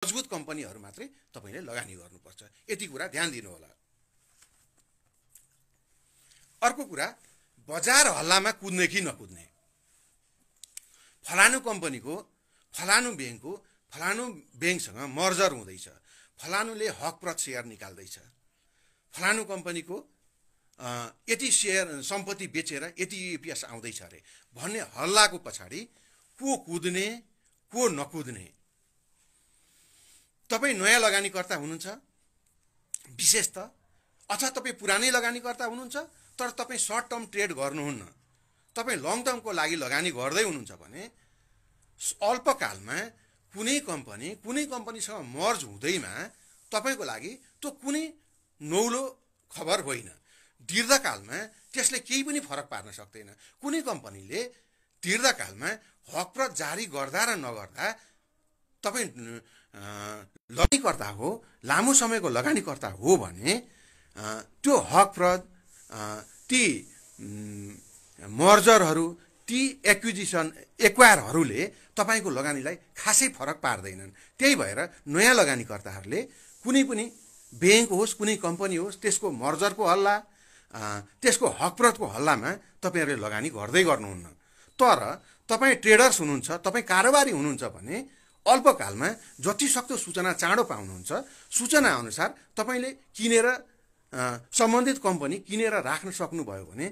मजबुत कम्पनीहरू मात्रै तपाईले लगानी गर्नुपर्छ। यति कुरा ध्यान दिनु होला। अर्को कुरा, बजार हल्लामा कुद्ने कि नकुद्ने। फलानु कम्पनीको, फलानु ब्याङ्कको, फलानु ब्याङ्कसँग मर्जर हुँदैछ, फलानुले हकप्रत सेयर निकाल्दैछ, फलानु कम्पनीको यति सेयर सम्पत्ति बेचेर यति EPS आउँदैछ अरे भन्ने हल्लाको पछाडि को कुद्ने को नकुद्ने। तपाईँ नयाँ लगानीकर्ता हुनुहुन्छ विशेष त, अथवा तपाईँ पुरानै लगानीकर्ता हुनुहुन्छ तर तपाईँ सर्ट टर्म ट्रेड गर्नुहुन्न, तपाईँ लङ टर्मको लागि लगानी गर्दै हुनुहुन्छ भने अल्पकालमा कुनै कम्पनीसँग मर्ज हुँदैमा तपाईको लागि त्यो कुनै नौलो खबर होइन। दीर्घकालमा त्यसले केही पनि फरक पार्न सक्दैन। कुनै कम्पनीले दीर्घकालमा हकप्रत जारी गर्दा र नगर्दा तपाईँ लगानीकर्ता हो, लामो समयको लगानीकर्ता हो भने त्यो हकप्रत ती मर्जरहरू, ती एक्वायरहरूले तपाईको लगानीलाई खासै फरक पार्दैनन्। त्यही भएर नयाँ लगानीकर्ताहरूले कुनै पनि ब्याङ्क होस्, कुनै कम्पनी होस्, त्यसको मर्जरको हल्ला, त्यसको हकप्रतको हल्लामा तपाईहरूले लगानी गर्दै गर्नुहुन्न। तर तपाईँ ट्रेडर्स हुनुहुन्छ, तपाईँ कारोबारी हुनुहुन्छ भने अल्पकालमा जति सक्दो सूचना चाँडो पाउनुहुन्छ। सूचना अनुसार तपाईले किनेर सम्बन्धित कम्पनी किनेर राख्न सक्नुभयो भने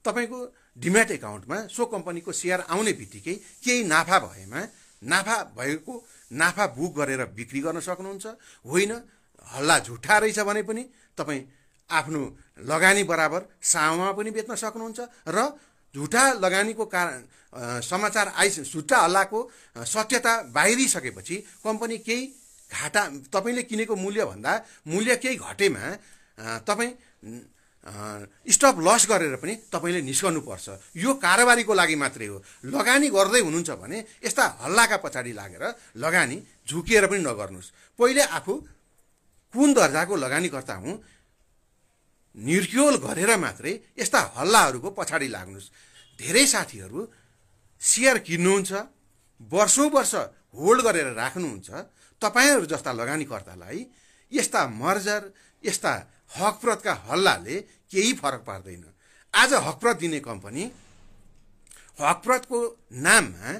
तपाईको डिम्याट एकाउन्टमा सो कम्पनीको सेयर आउने बित्तिकै केही नाफा भएमा नाफा बुक गरेर बिक्री गर्न सक्नुहुन्छ। होइन हल्ला झुट्टा रहेछ भने पनि तपाईँ आफ्नो लगानी बराबर साममा पनि बेच्न सक्नुहुन्छ र झुटा लगानीको कारण समाचार झुट्टा हल्लाको सत्यता बाहिरिसकेपछि कम्पनी केही घाटा, तपाईले किनेको मूल्य केही घटेमा तपाईँ स्टप लस गरेर पनि तपाईले निस्कनुपर्छ। यो कारोबारीको लागि मात्रै हो। लगानी गर्दै हुनुहुन्छ भने यस्ता हल्लाका पछाडि लागेर लगानी झुकिएर पनि नगर्नुहोस्। पहिले आफू कुन दर्जाको लगानीकर्ता हुँ निर्क्योल गरेर मात्रै यस्ता हल्लाहरूको पछाडि लाग्नुहोस्। धेरै साथीहरू सेयर किन्नुहुन्छ, वर्षौं वर्ष होल्ड गरेर राख्नुहुन्छ। तपाईहरू जस्ता लगानीकर्तालाई यस्ता मर्जर, यस्ता हकप्रतका हल्लाले केही फरक पार्दैन। आज हकप्रत दिने कम्पनी हकप्रतको नाममा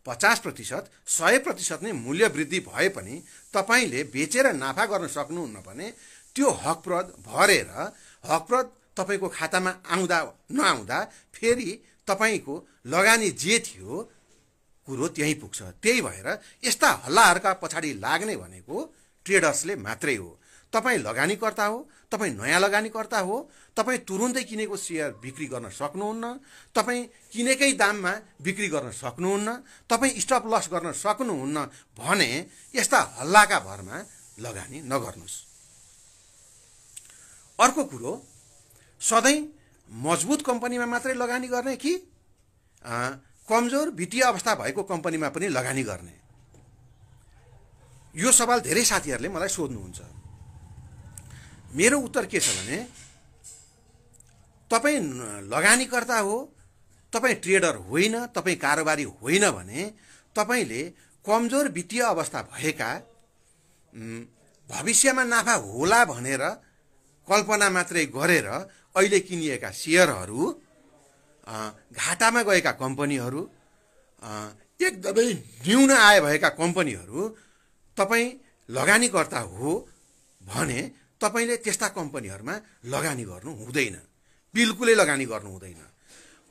50%, 100% नै मूल्य वृद्धि भए पनि तपाईले बेचेर नाफा गर्न सक्नुहुन्न भने त्यो हकप्रत भरेर हकप्रत तपाईको खातामा आउँदा नआउँदा फेरि तपाईको लगानी जे थियो कुरो त्यही पुग्छ। त्यही भएर यस्ता हल्लाहरूका पछाडि लाग्ने भनेको ट्रेडर्सले मात्रै हो। तपाईँ लगानीकर्ता हो, तपाईँ नयाँ लगानीकर्ता हो, तपाईँ तुरुन्तै किनेको सेयर बिक्री गर्न सक्नुहुन्न, तपाईँ किनेकै दाममा बिक्री गर्न सक्नुहुन्न, तपाईँ स्टप लस गर्न सक्नुहुन्न भने यस्ता हल्लाका भरमा लगानी नगर्नुहोस्। अर्को कुरो, सधैँ मजबुत कम्पनीमा मात्रै लगानी गर्ने कि कमजोर वित्तीय अवस्था भएको कम्पनीमा पनि लगानी गर्ने? यो सवाल धेरै साथीहरूले मलाई सोध्नुहुन्छ। मेरो उत्तर के छ भने तपाईँ लगानीकर्ता हो, तपाईँ ट्रेडर होइन, तपाईँ कारोबारी होइन भने तपाईले कमजोर वित्तीय अवस्था भएका, भविष्यमा नाफा होला भनेर कल्पना मात्रै गरेर अहिले किनिएका सेयरहरू, घाटामा गएका कम्पनीहरू, एकदमै न्यून आय भएका कम्पनीहरू तपाईँ लगानीकर्ता हो भने तपाईले त्यस्ता कम्पनीहरूमा लगानी गर्नु हुँदैन, बिल्कुलै लगानी गर्नु हुँदैन।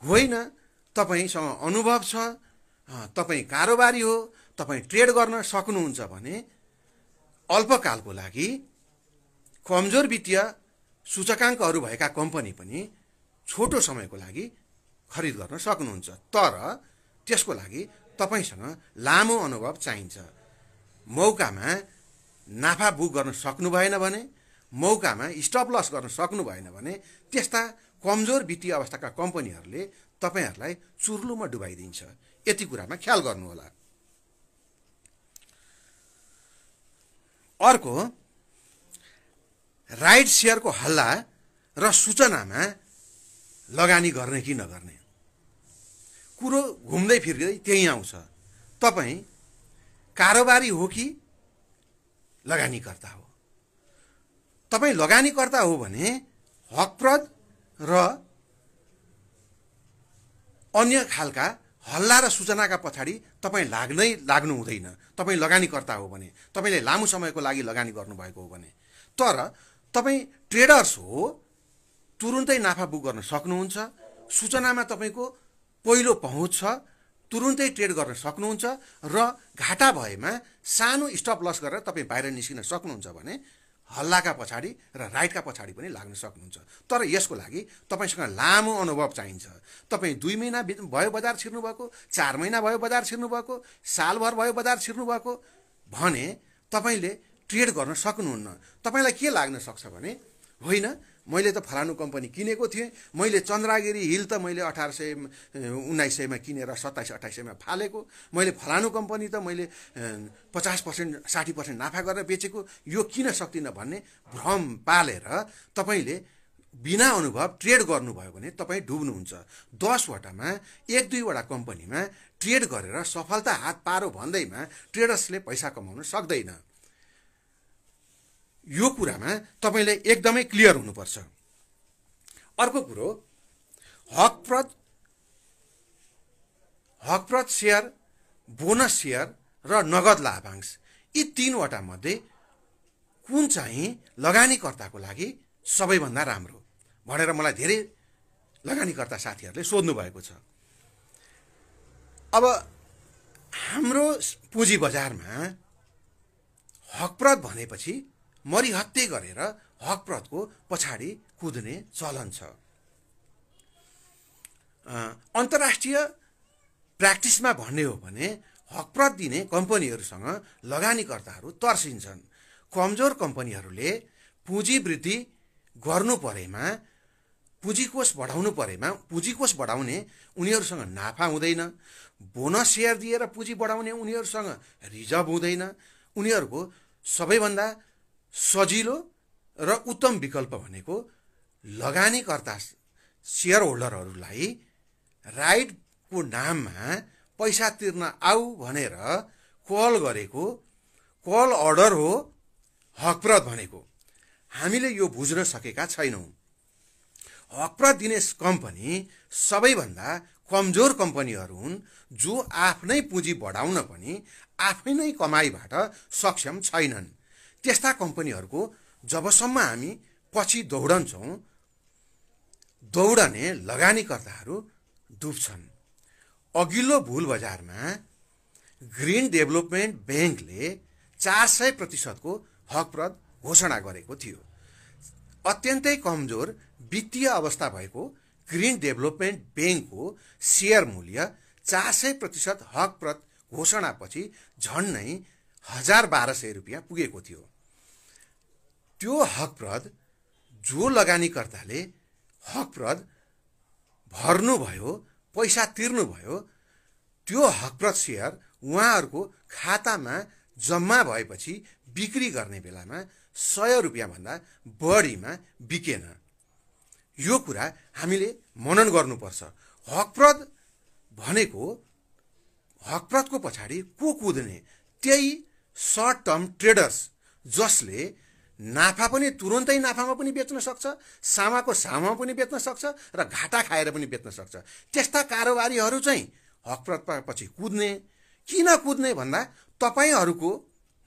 होइन तपाईसँग अनुभव छ, तपाईँ कारोबारी हो, तपाईँ ट्रेड गर्न सक्नुहुन्छ भने अल्पकालको लागि कमजोर वित्तीय सूचकाङ्कहरू भएका कम्पनी पनि छोटो समयको लागि खरिद गर्न सक्नुहुन्छ। तर त्यसको लागि तपाईसँग लामो अनुभव चाहिन्छ। मौकामा नाफा बुक गर्न सक्नु भएन भने, मौकामा स्टप लस गर्न सक्नु भएन भने त्यस्ता कमजोर वित्तीय अवस्थाका कम्पनीहरूले तपाईहरूलाई चुर्लुमा डुबाइदिन्छ। यति कुरामा ख्याल गर्नुहोला। अर्को, राइट सेयरको हल्ला र सूचनामा लगानी गर्ने कि नगर्ने कुरो घुम्दै फिर्दै त्यही आउँछ। तपाईँ कारोबारी हो कि लगानीकर्ता हो। तपाईँ लगानीकर्ता हो भने हकप्रद र अन्य खालका हल्ला र सूचनाका पछाडि तपाईँ लाग्नु हुँदैन। तपाईँ लगानीकर्ता हो भने, तपाईँले लामो समयको लागि लगानी गर्नुभएको हो भने। तर तपाईँ ट्रेडर्स हो, तुरुन्तै नाफा बुक गर्न सक्नुहुन्छ, सूचनामा तपाईँको पहिलो पहुँच छ, तुरुन्तै ट्रेड गर्न सक्नुहुन्छ र घाटा भएमा सानो स्टप लस गरेर तपाईँ बाहिर निस्किन सक्नुहुन्छ भने हल्लाका पछाडि र राइटका पछाडि पनि लाग्न सक्नुहुन्छ। तर यसको लागि तपाईँसँग लामो अनुभव चाहिन्छ। तपाईँ 2 महिना भयो बजार छिर्नुभएको, 4 महिना भयो बजार छिर्नुभएको, सालभर भयो बजार छिर्नुभएको भने तपाईँले ट्रेड गर्न सक्नुहुन्न। तपाईँलाई के लाग्न सक्छ भने होइन, मैले त फलानु कम्पनी किनेको थिएँ, मैले चन्द्रगिरी हिल त मैले 1900 किनेर 27-28 फालेको, मैले फलानु कम्पनी त मैले 50% 60% नाफा गरेर बेचेको, यो किन सक्दिनँ भन्ने भ्रम पालेर तपाईँले बिना अनुभव ट्रेड गर्नुभयो भने तपाईँ डुब्नुहुन्छ। 10 वटामा 1-2 वटा कम्पनीमा ट्रेड गरेर सफलता हात पारो भन्दैमा ट्रेडर्सले पैसा कमाउन सक्दैन। यो कुरामा तपाईले एकदमै क्लियर हुनुपर्छ। अर्को कुरो, हकप्रद शेयर, बोनस शेयर र नगद लाभांश, यी 3 वटा मध्ये कुन चाहिँ लगानीकर्ताको लागि सबैभन्दा राम्रो भनेर मलाई धेरै लगानीकर्ता साथीहरूले सोध्नु भएको छ। अब हाम्रो पुँजी बजारमा हकप्रद भनेपछि मरिहत्ते गरेर हकप्रदको पछाडि कुद्ने चलन छ। अन्तर्राष्ट्रिय प्र्याक्टिसमा भन्ने हो भने हकप्रद दिने कम्पनीहरूसँग लगानीकर्ताहरू तर्सिन्छन्। कमजोर कम्पनीहरूले पुँजी वृद्धि गर्नु परेमा, पुँजीकोष बढाउने उनीहरूसँग नाफा हुँदैन। बोनस शेयर दिएर पुँजी बढाउने उनीहरूसँग रिजर्भ हुँदैन। उनीहरूको सबैभन्दा सजिलो र उत्तम विकल्प भनेको लगानीकर्ता शेयर होल्डरहरूलाई राइटको नाममा पैसा तिर्न आऊ भनेर कल गरेको कल अर्डर हो हकप्रद भनेको। हामीले यो बुझ्न सकेका छैनौँ। हकप्रद दिने कम्पनी सबैभन्दा कमजोर कम्पनीहरू हुन्, जो आफ्नै पुँजी बढाउन पनि आफै नै कमाइबाट सक्षम छैनन्। त्यस्ता कम्पनीहरूको जबसम्म हामी पछि दौडन्छौँ, दौडने लगानीकर्ताहरू डुब्छन्। अघिल्लो बुल बजारमा ग्रीन डेभलपमेन्ट ब्याङ्कले 400% को हकप्रद घोषणा गरेको थियो। अत्यन्तै कमजोर वित्तीय अवस्था भएको ग्रीन डेभलपमेन्ट ब्याङ्कको शेयर मूल्य 400% हकप्रद घोषणापछि झन्नै 1200 रुपियाँ पुगेको थियो। त्यो हकप्रद जो लगानीकर्ताले हकप्रद भर्नुभयो, पैसा तिर्नुभयो, त्यो हकप्रद शेयर उहाँहरूको खातामा जम्मा भएपछि बिक्री गर्ने बेलामा 100 रुपियाँ भन्दा बढीमा बिकेन। यो कुरा हामीले मनन गर्नुपर्छ। हकप्रद भनेको हकप्रदको पछाडि को कुद्ने, त्यही सर्ट टर्म ट्रेडर्स जसले नाफा पनि तुरुन्तै नाफामा पनि बेच्न सक्छ, सामाको सामा पनि बेच्न सक्छ र घाटा खाएर पनि बेच्न सक्छ। त्यस्ता कारोबारीहरू चाहिँ हकप्रद पछि कुद्ने। किन कुद्ने भन्दा तपाईहरूको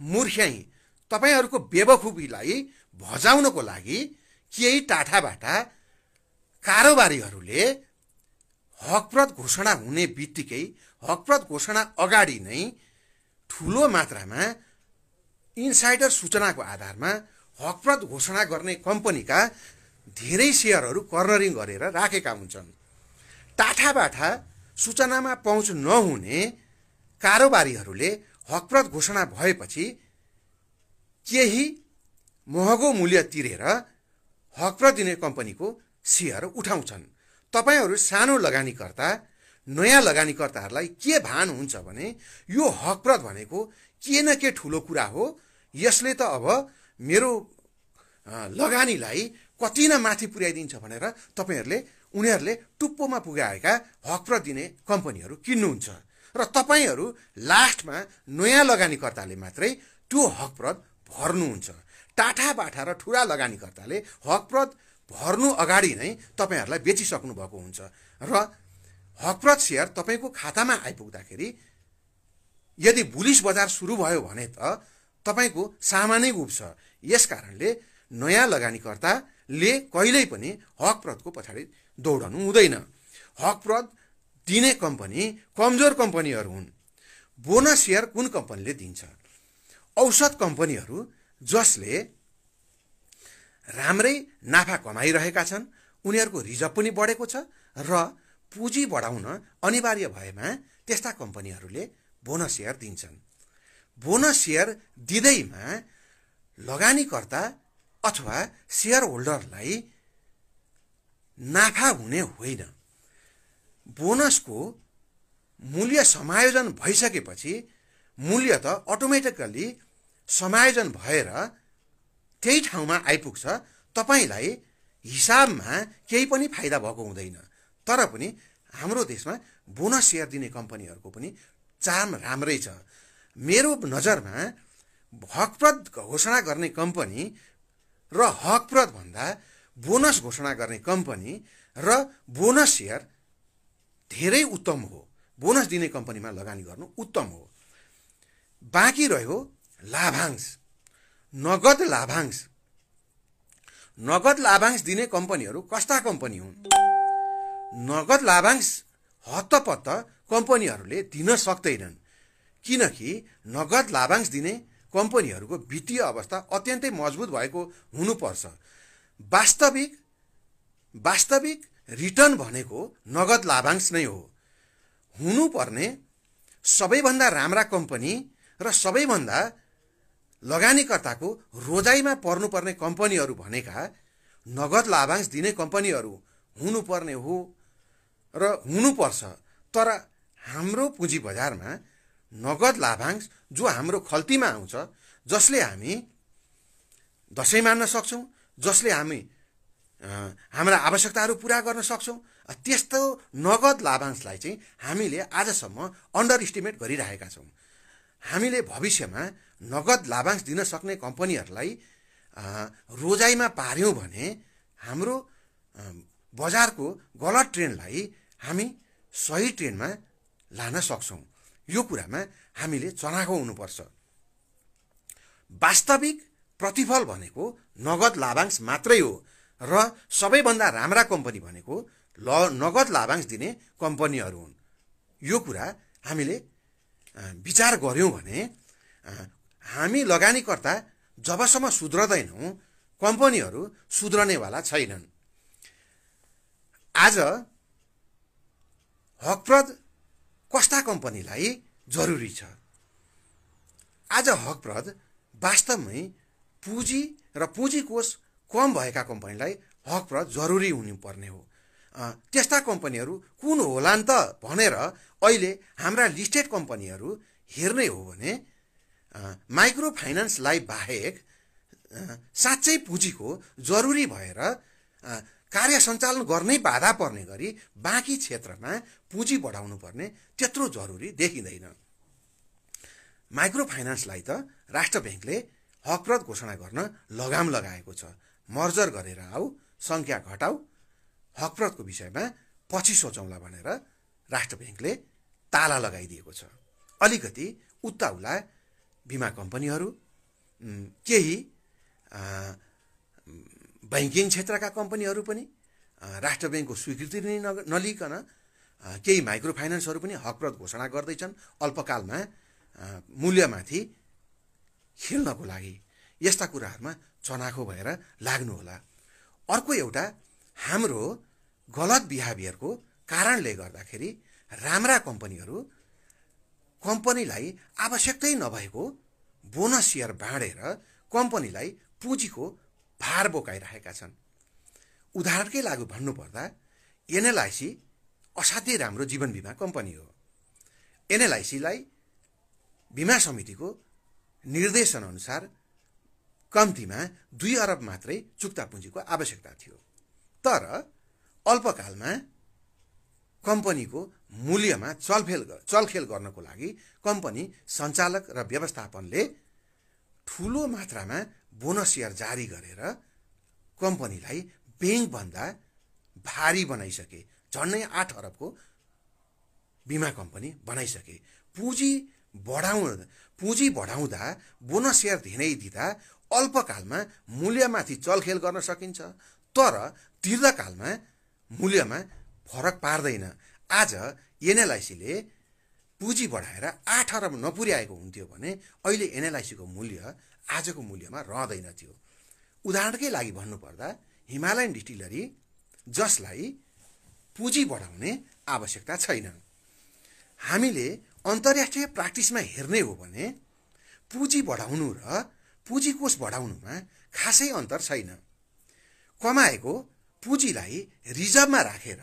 मूर्ख्याई, तपाईहरूको बेवकुफीलाई भजाउनको लागि केही टाठाबाटा कारोबारीहरूले हकप्रद घोषणा हुने बित्तिकै, हकप्रद घोषणा अगाडि नै ठुलो मात्रामा इनसाइडर सूचनाको आधारमा हकप्रद घोषणा गर्ने कम्पनीका धेरै शेयरहरू कर्नरिङ गरेर राखेका हुन्छन्। टाठाबाठा सूचनामा पहुँच नहुने कारोबारीहरूले हकप्रद घोषणा भएपछि केही महँगो मूल्य तिरेर हकप्रद दिने कम्पनीको शेयर उठाउँछन्। तपाईहरू सानो लगानीकर्ता, नयाँ लगानीकर्ताहरूलाई के भान हुन्छ भने यो हकप्रद भनेको के न के ठुलो कुरा हो, यसले त अब मेरो लगानीलाई कति न माथि पुर्याइदिन्छ भनेर उनीहरूले टुप्पोमा पुगाएका हकप्रद दिने कम्पनीहरू किन्नुहुन्छ र तपाईहरू लास्टमा नयाँ लगानीकर्ताले मात्रै त्यो हकप्रद भर्नुहुन्छ। टाठा बाठा र ठुला लगानीकर्ताले हकप्रद भर्नु अगाडि नै तपाईँहरूलाई बेचिसक्नु भएको हुन्छ र हकप्रद सेयर तपाईँको खातामा आइपुग्दाखेरि यदि बुलिस बजार सुरु भयो भने त तपाईँको सामानै उब्छ। यस कारणले नयाँ लगानीकर्ताले कहिल्यै पनि हकप्रदको पछाडि दौडनु हुँदैन। हकप्रद दिने कम्पनी कमजोर कम्पनीहरू हुन्। बोनस सेयर कुन कम्पनीले दिन्छ? औसत कम्पनीहरू जसले राम्रै नाफा कमाइरहेका छन्, उनीहरूको रिजर्भ पनि बढेको छ र पुँजी बढाउन अनिवार्य भएमा त्यस्ता कम्पनीहरूले बोनस सेयर दिन्छन्। बोनस सेयर दिँदैमा लगानीकर्ता अथवा सेयर होल्डरलाई नाफा हुने होइन। बोनसको मूल्य समायोजन भइसकेपछि मूल्य त अटोमेटिकली समायोजन भएर त्यही ठाउँमा आइपुग्छ। तपाईलाई हिसाबमा केही पनि फाइदा भएको हुँदैन। तर पनि हाम्रो देशमा बोनस सेयर दिने कम्पनीहरूको पनि चार्म राम्रै छ। मेरो नजरमा हकप्रद घोषणा गर्ने कम्पनी र हकप्रद भन्दा बोनस घोषणा गर्ने कम्पनी र बोनस सेयर धेरै उत्तम हो। बोनस दिने कम्पनीमा लगानी गर्नु उत्तम हो। बाँकी रह्यो लाभांश, नगद लाभांश। नगद लाभांश दिने कम्पनीहरू कस्ता कम्पनी हुन्? नगद लाभांश हत्तपत्त कम्पनीहरूले दिन सक्दैनन्, किनकि नगद लाभांश दिने कम्पनीहरूको वित्तीय अवस्था अत्यन्तै मजबुत भएको हुनुपर्छ। वास्तविक रिटर्न भनेको नगद लाभांश नै हो। हुनुपर्ने सबैभन्दा राम्रा कम्पनी र सबैभन्दा लगानीकर्ताको रोजाइमा पर्नुपर्ने कम्पनीहरू भनेका नगद लाभांश दिने कम्पनीहरू हुनुपर्ने हो र हुनुपर्छ। तर हाम्रो पुँजी बजारमा नगद लाभांश जो हाम्रो खल्तीमा आउँछ, जसले हामी दसैँ मान्न सक्छौँ, जसले हामी हाम्रा आवश्यकताहरू पुरा गर्न सक्छौँ, त्यस्तो नगद लाभांशलाई चाहिँ हामीले आजसम्म अन्डर इस्टिमेट गरिरहेका छौँ। हामीले भविष्यमा नगद लाभांश दिन सक्ने कम्पनीहरूलाई रोजाइमा पार्यौँ भने हाम्रो बजारको गलत ट्रेन्डलाई हामी सही ट्रेन्डमा लान सक्छौँ। यो कुरामा हामीले चनाखो हुनुपर्छ। वास्तविक प्रतिफल भनेको नगद लाभांश मात्रै हो र सबैभन्दा राम्रा कम्पनी भनेको नगद लाभांश दिने कम्पनीहरू हुन्। यो कुरा हामीले विचार गर्यौँ भने हामी लगानीकर्ता जबसम्म सुध्रदैनौँ, कम्पनीहरू सुध्रनेवाला छैनन्। आज हकप्रद कस्ता कम्पनीलाई जरुरी छ? आज हकप्रद वास्तवमै पुँजी र पुँजी कोष कम भएका कम्पनीलाई हकप्रद जरुरी हुनुपर्ने हो। त्यस्ता कम्पनीहरू कुन होलान् त भनेर अहिले हाम्रा लिस्टेड कम्पनीहरू हेर्ने हो भने माइक्रो फाइनान्सलाई बाहेक साँच्चै पुँजीको जरुरी भएर कार्य सञ्चालन गर्नै बाधा पर्ने गरी बाँकी क्षेत्रमा पुँजी बढाउनु पर्ने त्यत्रो जरुरी देखिँदैन। माइक्रो फाइनान्सलाई त राष्ट्र ब्याङ्कले हकप्रद घोषणा गर्न लगाम लगाएको छ। मर्जर गरेर आऊ, सङ्ख्या घटाऊ, हकप्रदको विषयमा पछि सोचौँला भनेर राष्ट्र ब्याङ्कले ताला लगाइदिएको छ। अलिकति उत्ताउला बिमा कम्पनीहरू, केही बैंकिङ क्षेत्रका कम्पनीहरू पनि राष्ट्र ब्याङ्कको स्वीकृति नलिकन केही माइक्रो फाइनान्सहरू पनि हकप्रद घोषणा गर्दैछन् अल्पकालमा मूल्यमाथि खेल्नको लागि। यस्ता कुराहरूमा चनाखो भएर लाग्नुहोला। अर्को एउटा हाम्रो गलत बिहेभियरको कारणले गर्दाखेरि राम्रा कम्पनीहरू कम्पनीलाई आवश्यकतै नभएको बोनस सेयर बाँडेर कम्पनीलाई पुँजीको भार बोकाइरहेका छन्। उदाहरणकै लागि भन्नुपर्दा एनएलआइसी असाध्यै राम्रो जीवन बिमा कम्पनी हो। एनएलआइसीलाई बिमा समितिको निर्देशन अनुसार कम्तीमा 2 अरब मात्रै चुक्ता पुँजीको आवश्यकता थियो। तर अल्पकालमा कम्पनीको मूल्यमा चलखेल गर्नको लागि कम्पनी सञ्चालक र व्यवस्थापनले ठुलो मात्रामा बोनस सेयर जारी गरेर कम्पनीलाई बैंकभन्दा भारी बनाइसके। झन्डै 8 अरबको बिमा कम्पनी बनाइसके। पुँजी बढाउँदा बोनस सेयर धेरै दिँदा अल्पकालमा मूल्यमाथि चलखेल गर्न सकिन्छ, तर दीर्घकालमा मूल्यमा फरक पार्दैन। आज एनएलआइसीले पुँजी बढाएर 8 अरब नपुर्याएको हुन्थ्यो भने अहिले एनएलआइसीको मूल्य आजको मूल्यमा रहँदैन थियो। उदाहरणकै लागि भन्नुपर्दा हिमालयन डिस्टिलरी, जसलाई पुँजी बढाउने आवश्यकता छैन। हामीले अन्तर्राष्ट्रिय प्र्याक्टिसमा हेर्ने हो भने पुँजी बढाउनु र पुँजी कोष बढाउनुमा खासै अन्तर छैन। कमाएको पुँजीलाई रिजर्भमा राखेर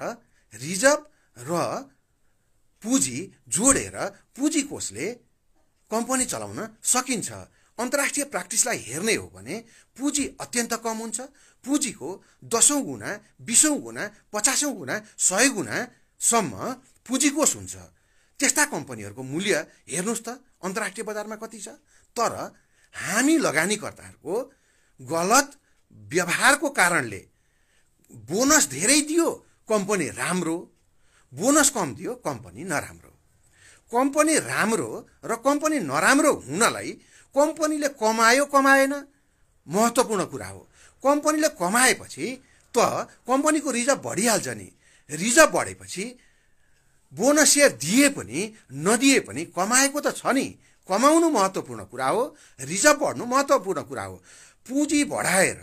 रिजर्भ र पुँजी जोडेर पुँजी कोषले कम्पनी चलाउन सकिन्छ। अन्तर्राष्ट्रिय प्र्याक्टिसलाई हेर्ने हो भने पुँजी अत्यन्त कम हुन्छ। पुँजीको 10औं गुणा, 20औं गुणा, 50औं गुणा, 100 गुणासम्म पुँजी कोष हुन्छ। त्यस्ता कम्पनीहरूको मूल्य हेर्नुहोस् त अन्तर्राष्ट्रिय बजारमा कति छ। तर हामी लगानीकर्ताहरूको गलत व्यवहारको कारणले बोनस धेरै दियो कम्पनी राम्रो, बोनस कम दियो कम्पनी नराम्रो। कम्पनी राम्रो र कम्पनी नराम्रो हुनलाई कम्पनीले कमायो कमाएन महत्त्वपूर्ण कुरा हो। कम्पनीले कमाएपछि त कम्पनीको रिजर्भ बढिहाल्छ नि। रिजर्भ बढेपछि बोनस सेयर दिए पनि नदिए पनि कमाएको त छ नि। कमाउनु महत्त्वपूर्ण कुरा हो, रिजर्भ बढ्नु महत्त्वपूर्ण कुरा हो। पुँजी बढाएर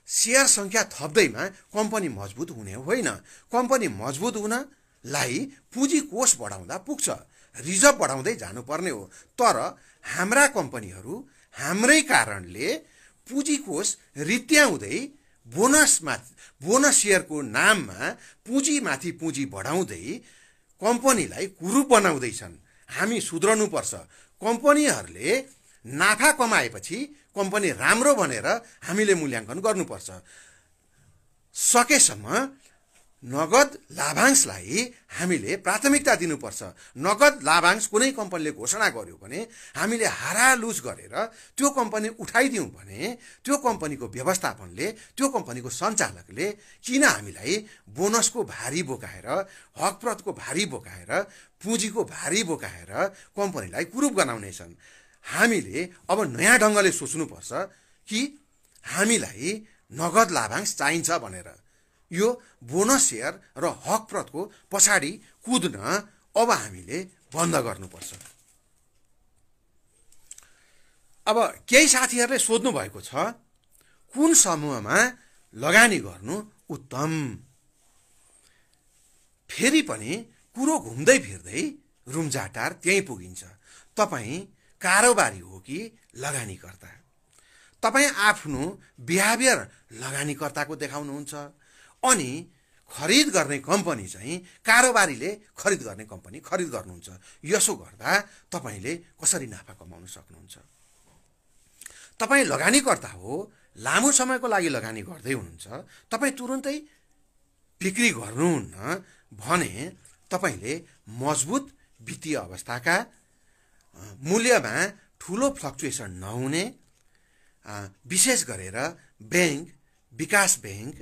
सेयर संख्या थप्दैमा कम्पनी मजबुत हुने होइन। कम्पनी मजबुत हुनलाई पुँजी कोष बढाउँदा पुग्छ, रिजर्भ बढाउँदै जानुपर्ने हो। तर हाम्रा कम्पनीहरू हाम्रै कारणले पुँजी कोष रित्याउँदै बोनस सेयरको नाममा पुँजीमाथि पुँजी बढाउँदै कम्पनीलाई कुरूप बनाउँदैछन्। हामी सुध्रनुपर्छ। कम्पनीहरूले नाफा कमाएपछि कम्पनी राम्रो भनेर हामीले मूल्याङ्कन गर्नुपर्छ। सकेसम्म नगद लाभांशलाई हामीले प्राथमिकता दिनुपर्छ। नगद लाभांश कुनै कम्पनीले घोषणा गर्यो भने हामीले हारालुज गरेर त्यो कम्पनी उठाइदिउँ भने त्यो कम्पनीको व्यवस्थापनले, त्यो कम्पनीको सञ्चालकले किन हामीलाई बोनसको भारी बोकाएर, हकप्रतको भारी बोकाएर, पुँजीको भारी बोकाएर कम्पनीलाई कुरूप बनाउनेछन्। हामीले अब नयाँ ढङ्गले सोच्नुपर्छ कि हामीलाई नगद लाभांश चाहिन्छ भनेर। यो बोनस सेयर र हकप्रतको पछाडि कुद्न अब हामीले बन्द गर्नुपर्छ। अब केही साथीहरूले सोध्नु भएको छ, कुन समूहमा लगानी गर्नु उत्तम? फेरि पनि कुरो घुम्दै फिर्दै रुम्जाटार त्यहीँ पुगिन्छ। तपाईँ कारोबारी हो कि लगानीकर्ता? तपाईँ आफ्नो बिहेभियर लगानीकर्ताको देखाउनुहुन्छ अनि खरिद गर्ने कम्पनी चाहिँ कारोबारीले खरिद गर्ने कम्पनी खरिद गर्नुहुन्छ। यसो गर्दा तपाईँले कसरी नाफा कमाउन सक्नुहुन्छ? तपाईँ लगानीकर्ता हो, लामो समयको लागि लगानी गर्दै हुनुहुन्छ, तपाईँ तुरुन्तै बिक्री गर्नुहुन्न भने तपाईँले मजबुत वित्तीय अवस्थाका, मूल्यमा ठुलो फ्लक्चुएसन नहुने, विशेष गरेर बैंक, विकास बैंक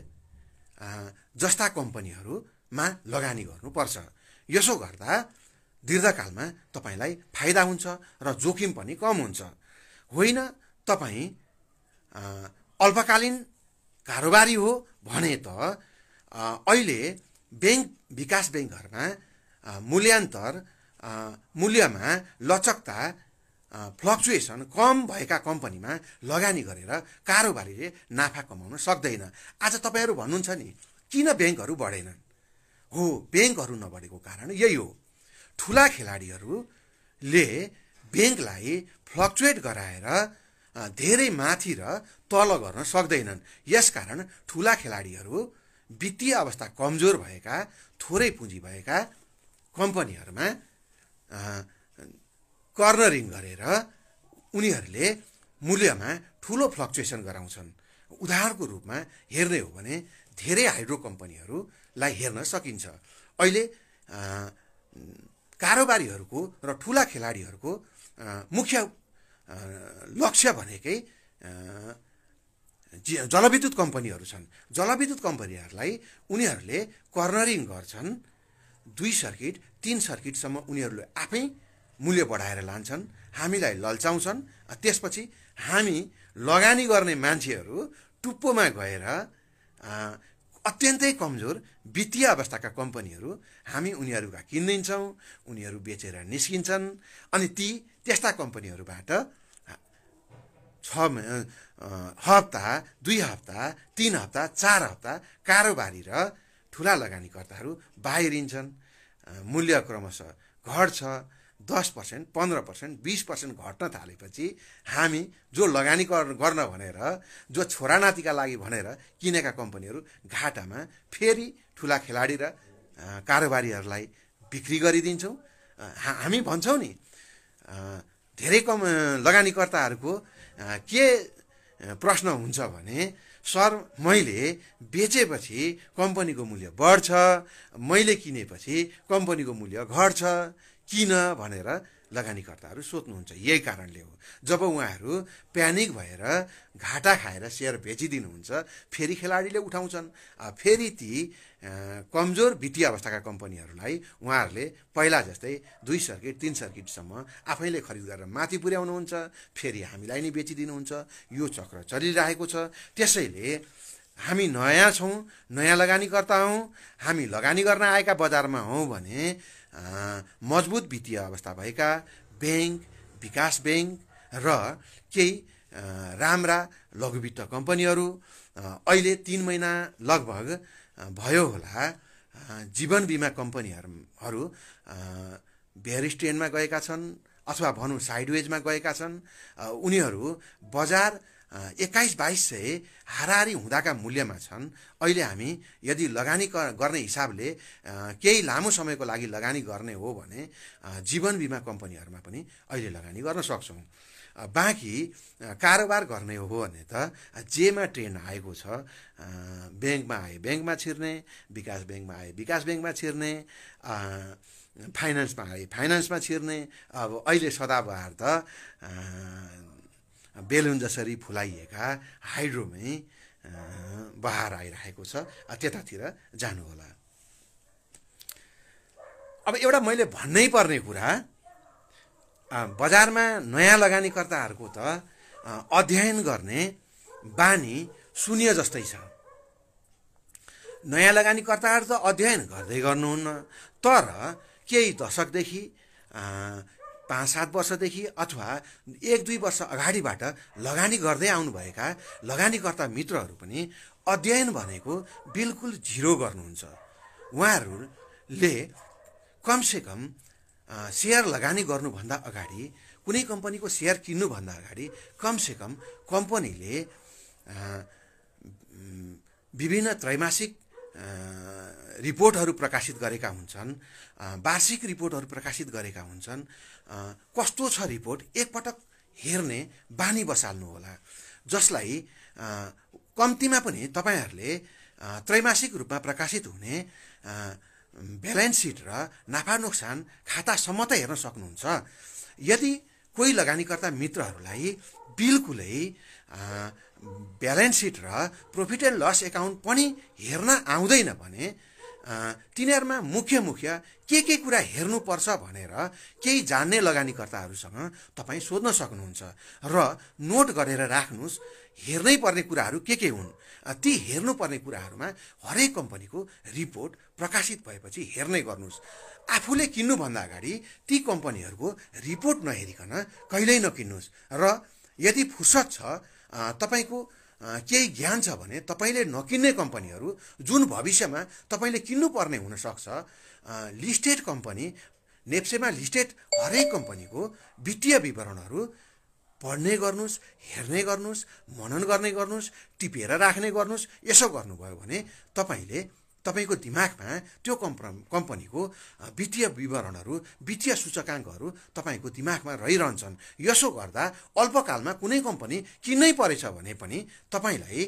जस्ता कम्पनीहरूमा लगानी गर्नुपर्छ। यसो गर्दा दीर्घकालमा तपाईँलाई फाइदा हुन्छ र जोखिम पनि कम हुन्छ। होइन तपाईँ अल्पकालीन कारोबारी हो भने त अहिले बैंक, विकास बैंकहरूमा मूल्यमा लचकता, फ्लक्चुएसन कम भएका कम्पनीमा लगानी गरेर कारोबारीले नाफा कमाउन सक्दैन। आज तपाईँहरू भन्नुहुन्छ नि किन ब्याङ्कहरू बढेनन्? हो, ब्याङ्कहरू नबढेको कारण यही हो। ठुला खेलाडीहरूले ब्याङ्कलाई फ्लक्चुएट गराएर धेरै माथि र तल गर्न सक्दैनन्। यसकारण ठुला खेलाडीहरू, वित्तीय अवस्था कमजोर भएका, थोरै पुँजी भएका कम्पनीहरूमा कर्नरिङ गरेर उनीहरूले मूल्यमा ठुलो फ्लक्चुएसन गराउँछन्। उदाहरणको रूपमा हेर्ने हो भने धेरै हाइड्रो कम्पनीहरूलाई हेर्न सकिन्छ। अहिले कारोबारीहरूको र ठुला खेलाडीहरूको मुख्य लक्ष्य भनेकै जलविद्युत कम्पनीहरू छन्। जलविद्युत कम्पनीहरूलाई उनीहरूले कर्नरिङ गर्छन्, 2 सर्किट 3 सर्किटसम्म उनीहरूले आफै मूल्य बढाएर लान्छन्, हामीलाई लल्चाउँछन्। त्यसपछि हामी लगानी गर्ने मान्छेहरू टुप्पोमा गएर अत्यन्तै कमजोर वित्तीय अवस्थाका कम्पनीहरू हामी उनीहरूका किनिदिन्छौँ, उनीहरू बेचेर निस्किन्छन्। अनि त्यस्ता कम्पनीहरूबाट 6 हप्ता 2 हप्ता 3 हप्ता 4 हप्ता कारोबारी र ठुला लगानीकर्ताहरू बाहिरिन्छन्। मूल्य क्रमशः घट्छ, 10%, 15%, 20% घट्न थालेपछि हामी जो लगानी गर्न भनेर, जो छोरा नातिका लागि भनेर किनेका कम्पनीहरू घाटामा फेरि ठुला खेलाडी र कारोबारीहरूलाई बिक्री गरिदिन्छौँ। हामी भन्छौँ नि, धेरै लगानीकर्ताहरूको के प्रश्न हुन्छ भने, सर मैले बेचेपछि कम्पनीको मूल्य बढ्छ, मैले किनेपछि कम्पनीको मूल्य घट्छ किन भनेर लगानीकर्ताहरू सोध्नुहुन्छ। यही कारणले हो, जब उहाँहरू प्यानिक भएर घाटा खाएर सेयर बेचिदिनुहुन्छ, फेरि खेलाडीले उठाउँछन्। फेरि ती कमजोर वित्तीय अवस्थाका कम्पनीहरूलाई उहाँहरूले पहिला जस्तै 2 सर्किट 3 सर्किटसम्म आफैले खरिद गरेर माथि पुर्याउनुहुन्छ, फेरि हामीलाई नै बेचिदिनुहुन्छ। यो चक्र चलिरहेको छ। त्यसैले हामी नयाँ छौँ, नयाँ लगानीकर्ता हौँ, हामी लगानी गर्न आएका बजारमा हौँ भने मजबुत वित्तीय अवस्था भएका ब्याङ्क, विकास ब्याङ्क र केही राम्रा लघुवित्त कम्पनीहरू, अहिले 3 महिना लगभग भयो होला जीवन बिमा कम्पनीहरू बेयर स्ट्रेनमा गएका छन् अथवा भनौँ साइडवेजमा गएका छन्। उनीहरू बजार 21-2200 हाराहारी हुँदाका मूल्यमा छन्। अहिले हामी यदि लगानी गर्ने हिसाबले केही लामो समयको लागि लगानी गर्ने हो भने जीवन बिमा कम्पनीहरूमा पनि अहिले लगानी गर्न सक्छौँ। बाँकी कारोबार गर्ने हो भने त जेमा ट्रेन्ड आएको छ, ब्याङ्कमा आए ब्याङ्कमा छिर्ने, विकास ब्याङ्कमा आए विकास ब्याङ्कमा छिर्ने, फाइनेन्समा आए फाइनेन्समा छिर्ने। अब अहिले सदाबहार त बेलुन जसरी फुलाइएका हाइड्रोमै बहार आइरहेको छ, त्यतातिर जानु होला। अब एउटा मैले भन्नै पर्ने कुरा, बजारमा नयाँ लगानीकर्ताहरूको त अध्ययन गर्ने बानी शून्य जस्तै छ। नयाँ लगानीकर्ताहरू त अध्ययन गर्दै गर्नुहुन्न, तर केही दशकदेखि 5-7 वर्षदेखि अथवा 1-2 वर्ष अगाडिबाट लगानी गर्दै आउनुभएका लगानीकर्ता मित्रहरू पनि अध्ययन भनेको बिल्कुल 0 गर्नुहुन्छ। उहाँहरूले कमसेकम सेयर लगानी गर्नुभन्दा अगाडि, कुनै कम्पनीको सेयर किन्नुभन्दा अगाडि कमसेकम कम्पनीले विभिन्न त्रैमासिक रिपोर्टहरू प्रकाशित गरेका हुन्छन्, वार्षिक रिपोर्टहरू प्रकाशित गरेका हुन्छन्। कस्तो छ रिपोर्ट एकपटक हेर्ने बानी बसाल्नु होला, जसलाई कम्तीमा पनि तपाईहरूले त्रैमासिक रूपमा प्रकाशित हुने ब्यालेन्स सिट र नाफा नोक्सान खातासम्म त हेर्न सक्नुहुन्छ। यदि कोही लगानीकर्ता मित्रहरूलाई बिल्कुलै ब्यालेन्स सिट र प्रफिट एन्ड लस एकाउन्ट पनि हेर्न आउँदैन भने तिनीहरूमा मुख्य के कुरा हेर्नुपर्छ भनेर केही जान्ने लगानीकर्ताहरूसँग तपाईँ सोध्न सक्नुहुन्छ र नोट गरेर राख्नुहोस्। हेर्नै पर्ने कुराहरू के हुन्, ती हेर्नुपर्ने कुराहरूमा हरेक कम्पनीको रिपोर्ट प्रकाशित भएपछि हेर्नै गर्नुहोस्। आफूले किन्नुभन्दा अगाडि ती कम्पनीहरूको रिपोर्ट नहेरिकन कहिल्यै नकिन्नुहोस्। र यदि फुर्सद छ, तपाईँको केही ज्ञान छ भने तपाईँले नकिन्ने कम्पनीहरू जुन भविष्यमा तपाईँले किन्नुपर्ने हुनसक्छ, लिस्टेड कम्पनी, नेप्सेमा लिस्टेड हरेक कम्पनीको वित्तीय विवरणहरू पढ्ने गर्नुहोस्, हेर्ने गर्नुहोस्, मनन गर्ने गर्नुहोस्, टिपेर राख्ने गर्नुहोस्। यसो गर्नुभयो भने तपाईँको दिमागमा त्यो कम्पनीको वित्तीय विवरणहरू, वित्तीय सूचकाङ्कहरू तपाईँको दिमागमा रहिरहन्छन्। यसो गर्दा अल्पकालमा कुनै कम्पनी किन्नै परेछ भने पनि तपाईँलाई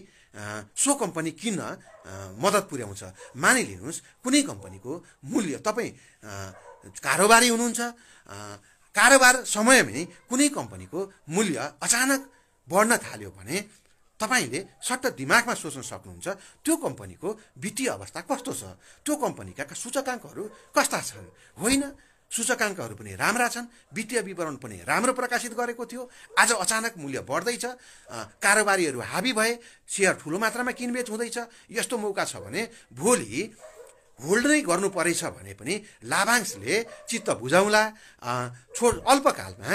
सो कम्पनी किन्न मद्दत पुर्याउँछ। मानिलिनुहोस् कुनै कम्पनीको मूल्य, तपाईँ कारोबारी हुनुहुन्छ, कारोबार समयमै कुनै कम्पनीको मूल्य अचानक बढ्न थाल्यो भने तपाईले सट्ट दिमागमा सोच्न सक्नुहुन्छ त्यो कम्पनीको वित्तीय अवस्था कस्तो छ, त्यो कम्पनीका सूचकाङ्कहरू कस्ता छन्। होइन, सूचकाङ्कहरू पनि राम्रा छन्, वित्तीय विवरण पनि राम्रो प्रकाशित गरेको थियो, आज अचानक मूल्य बढ्दैछ, कारोबारीहरू हाबी भए, सेयर ठुलो मात्रामा किनबेच हुँदैछ। यस्तो मौका छ भने भोलि होल्ड नै गर्नु परेछ भने पनि लाभांशले चित्त बुझाउला, अल्पकालमा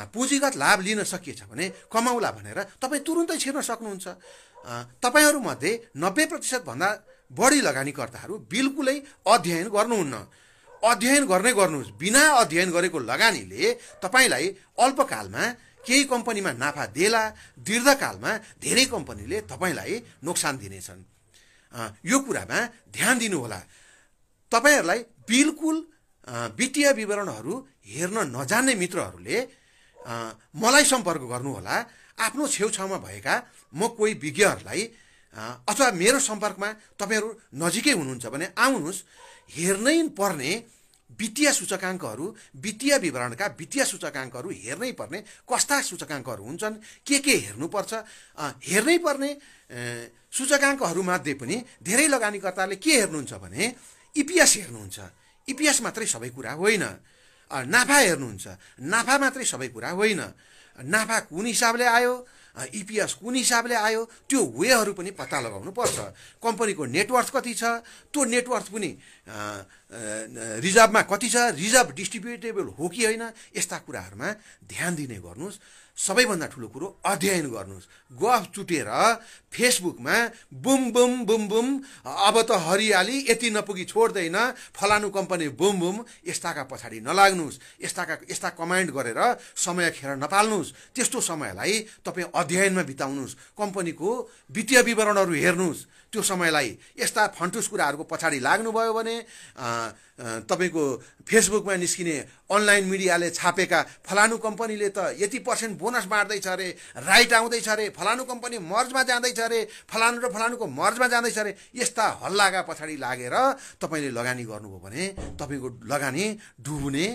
पुँजीगत लाभ लिन सकिएछ भने कमाउला भनेर तपाईँ तुरुन्तै छिर्न सक्नुहुन्छ। तपाईँहरूमध्ये 90% भन्दा बढी लगानीकर्ताहरू बिल्कुलै अध्ययन गर्नुहुन्न। अध्ययन गर्नुहोस्। बिना अध्ययन गरेको लगानीले तपाईँलाई अल्पकालमा केही कम्पनीमा नाफा देला, दीर्घकालमा धेरै कम्पनीले तपाईँलाई नोक्सान दिनेछन्। यो कुरामा ध्यान दिनुहोला। तपाईँहरूलाई बिल्कुल वित्तीय विवरणहरू हेर्न नजान्ने मित्रहरूले मलाई सम्पर्क गर्नुहोला। आफ्नो छेउछाउमा भएका म कोही विज्ञहरूलाई अथवा मेरो सम्पर्कमा तपाईँहरू नजिकै हुनुहुन्छ भने आउनुहोस्। हेर्नै पर्ने वित्तीय सूचकाङ्कहरू, वित्तीय विवरणका वित्तीय सूचकाङ्कहरू हेर्नै पर्ने कस्ता सूचकाङ्कहरू हुन्छन्, के हेर्नुपर्छ। हेर्नै पर्ने सूचकाङ्कहरूमध्ये पनि धेरै लगानीकर्ताले के हेर्नुहुन्छ भने इपिएस हेर्नुहुन्छ। इपिएस मात्रै सबै कुरा होइन। नाफा हेर्नुहुन्छ। नाफा मात्रै सबै कुरा होइन। नाफा कुन हिसाबले आयो, इपिएस कुन हिसाबले आयो, त्यो वेहरू पनि पत्ता लगाउनु पर्छ। कम्पनीको नेटवर्थ कति छ, त्यो नेटवर्थ पनि रिजर्भमा कति छ, रिजर्भ डिस्ट्रिब्युटेबल हो कि होइन, यस्ता कुराहरूमा ध्यान दिने गर्नुहोस्। सबैभन्दा ठुलो कुरो अध्ययन गर्नुहोस्। गफ चुटेर फेसबुकमा बुम बुम बुम बुम अब त हरियाली यति नपुगी छोड्दैन, फलानु कम्पनी बुम बुम, यस्ताका पछाडि नलाग्नुहोस्। यस्ता कमेन्ट गरेर समय खेर नपाल्नुहोस्। त्यस्तो समयलाई तपाईँ अध्ययनमा बिताउनुहोस्। कम्पनीको वित्तीय विवरणहरू हेर्नुहोस्। त्यो समयलाई यस्ता फन्टुस कुराहरूको पछाडि लाग्नुभयो भने तपाईँको फेसबुकमा निस्किने अनलाइन मिडियाले छापेका फलानु कम्पनीले त यति % बोनस बाँड्दैछ अरे, राइट आउँदैछ अरे, फलानु कम्पनी मर्जमा जाँदैछ अरे, फलानु र फलानुको मर्जमा जाँदैछ अरे, यस्ता हल्लाका पछाडि लागेर तपाईँले लगानी गर्नुभयो भने तपाईँको लगानी डुब्ने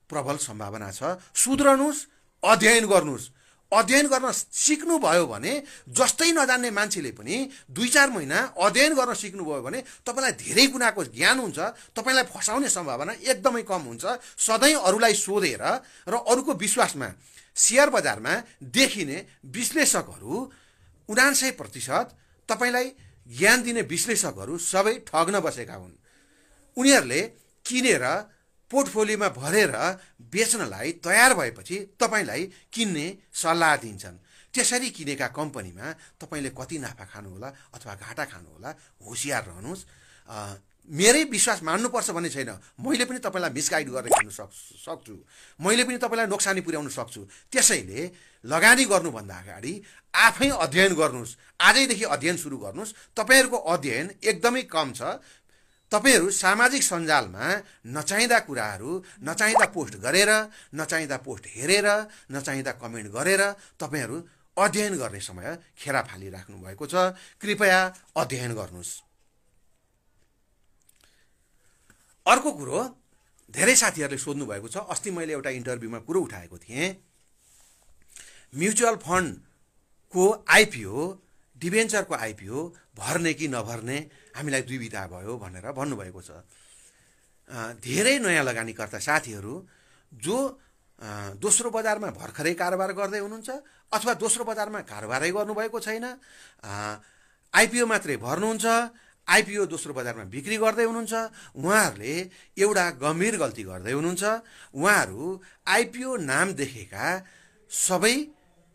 प्रबल सम्भावना छ। सुध्रनुहोस्, अध्ययन गर्नुहोस्। अध्ययन गर्न सिक्नुभयो भने जस्तै नजान्ने मान्छेले पनि 2-4 महिना अध्ययन गर्न सिक्नुभयो भने तपाईँलाई धेरै गुणाको ज्ञान हुन्छ। तपाईँलाई फसाउने सम्भावना एकदमै कम हुन्छ। सधैँ अरूलाई सोधेर र अरूको विश्वासमा सेयर बजारमा देखिने विश्लेषकहरू 79% तपाईँलाई ज्ञान दिने विश्लेषकहरू सबै ठग्न बसेका हुन्। उनीहरूले किनेर पोर्टफोलियोमा भरेर बेच्नलाई तयार भएपछि तपाईँलाई किन्ने सल्लाह दिन्छन्। त्यसरी किनेका कम्पनीमा तपाईँले कति नाफा खानुहोला अथवा घाटा खानुहोला, होसियार रहनुहोस्। मेरै विश्वास मान्नुपर्छ भन्ने छैन। मैले पनि तपाईँलाई मिसगाइड गरेर हिँड्न सक्छु, मैले पनि तपाईँलाई नोक्सानी पुर्याउन सक्छु। त्यसैले लगानी गर्नुभन्दा अगाडि आफै अध्ययन गर्नुहोस्। आजैदेखि अध्ययन सुरु गर्नुहोस्। तपाईँहरूको अध्ययन एकदमै कम छ। तपाईहरू सामाजिक सञ्जालमा नचाहिँदा कुराहरू, नचाहिँदा पोस्ट गरेर, नचाहिँदा पोस्ट हेरेर, नचाहिँदा कमेन्ट गरेर तपाईहरू अध्ययन गर्ने समय खेरा फालिराख्नु भएको छ। कृपया अध्ययन गर्नुहोस्। अर्को कुरो धेरै साथीहरूले सोध्नु भएको छ। अस्ति मैले एउटा इन्टरभ्यूमा कुरो उठाएको थिएँ। म्युचुअल फन्डको आइपिओ, डिभेन्चरको आइपिओ भर्ने कि नभर्ने हामीलाई दुविधा भयो भनेर भन्नुभएको छ। धेरै नयाँ लगानीकर्ता साथीहरू जो दोस्रो बजारमा भर्खरै कारोबार गर्दै हुनुहुन्छ अथवा दोस्रो बजारमा कारोबारै गर्नुभएको छैन, आइपिओ मात्रै भर्नुहुन्छ, आइपिओ दोस्रो बजारमा बिक्री गर्दै हुनुहुन्छ, उहाँहरूले एउटा गम्भीर गल्ती गर्दै हुनुहुन्छ। उहाँहरू आइपिओ नाम देखेका सबै